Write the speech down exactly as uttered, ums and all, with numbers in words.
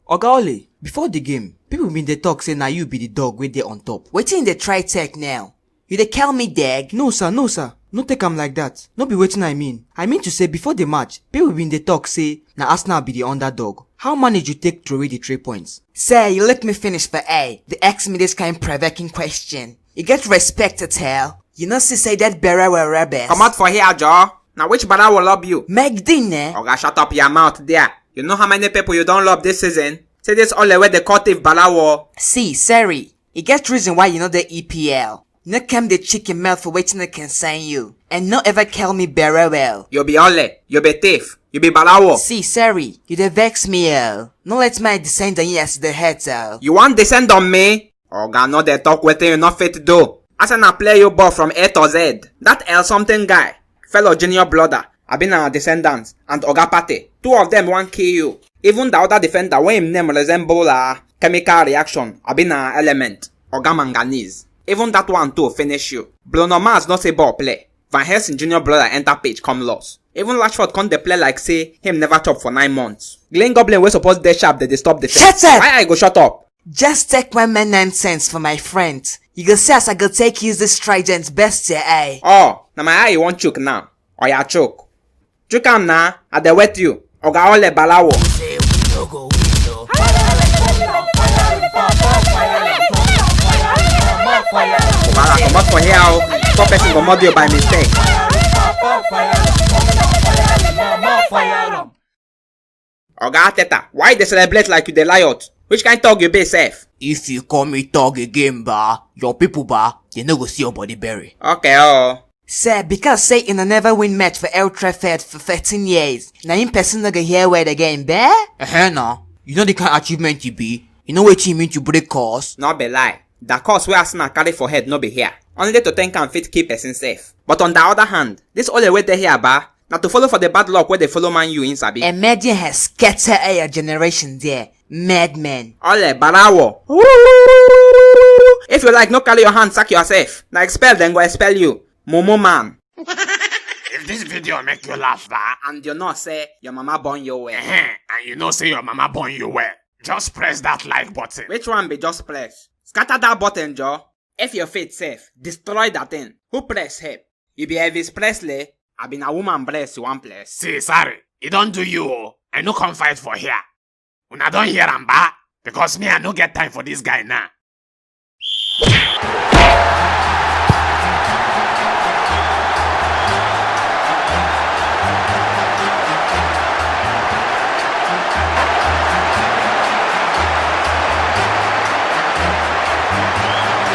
Oga Ole, before the game, people been dey talk say na you be the dog wey dey on top. Wetin you dey try take now? You dey call me dog? No sir, no sir, no take am like that. No be wetin I mean. I mean to say before the match, people been dey talk say na Arsenal be the underdog. How manage you take throw away the three points? Sir, you let me finish for A. They ask me this kind provoking question. You get respect at all? You know see say that Barawa rubbish. Comot for here, Joe. Na which Barawa love you? Meg Dine. Oga, shut up your mouth there. You know how many people you don love this season? Say this Ole wey dey call thief Barawa. See, sorry. E get reason why you no dey E P L. No come dey chicken mouth for wetin no concern you. And no ever call me Barawa. You be Ole. You be thief. You be Barawa. See, sorry. You dey vex me, oh. No let my descend on you as the head, oh. You wan descend on me? Oga, no dey talk wetin you no fit do. Arsenal play you ball from A to Z. That L something guy, fellow junior brother, abi na descendants, and Oga Partey. Two of them wan kill you. Even the other defender wey him name resemble uh, chemical reaction, abi na element, Oga Manganese. Even that one too finish you. Bruno Mars no see ball play. Van Helsing junior brother enter pitch come loss. Even Rashford come dey play like say him never chop for nine months. Green Goblin wey suppose dey sharp dey disturb the Shut up! Why I go shut up? Just take one man nonsense for my friend. You go see as I go take use this trident best your eye. Oh, na my eye you wan chook now. Oya chook. Chook am na, I dey wait you. Oga Ole Barawo. Say we no go win o. Obara, comot for here o. Poor person go murder you by mistake. Oga Arteta, why you dey celebrate like you dey riot? Which kind talk you be sef? If you call me talk again, ba, your people, ba, they no go see your body bury. Okay, oh. Sir, because say una never win match for Old Trafford for thirteen years, na im person no go hear word again, ba? Eh, na. You know the kind achievement you be? You know wetin you mean to break curse? No be lie. The curse wey Arsenal carry for head no be here. Only to think am fit kill person sef. But on the other hand, this Ole wey dey here, ba, na to follow for the bad luck wey dey follow Man U, im sabi. A media has scattered our generation there. Madmen. Ole Barawo. If you like, no carry your hand, sack yourself. Na expel dem go expel you. Mumu man. If this video make you laugh, ba, and you know say your mama born you well, and you know say your mama born you well, just press that like button. Which one be just press? Scatter that button, Joe. If your faith safe, destroy that thing. Who press help? You be Elvis Presley? I been a woman bless you one place. See, sorry, e don do you o. I no come fight for here. Una don hear am, ba? Because me, I no get time for this guy now.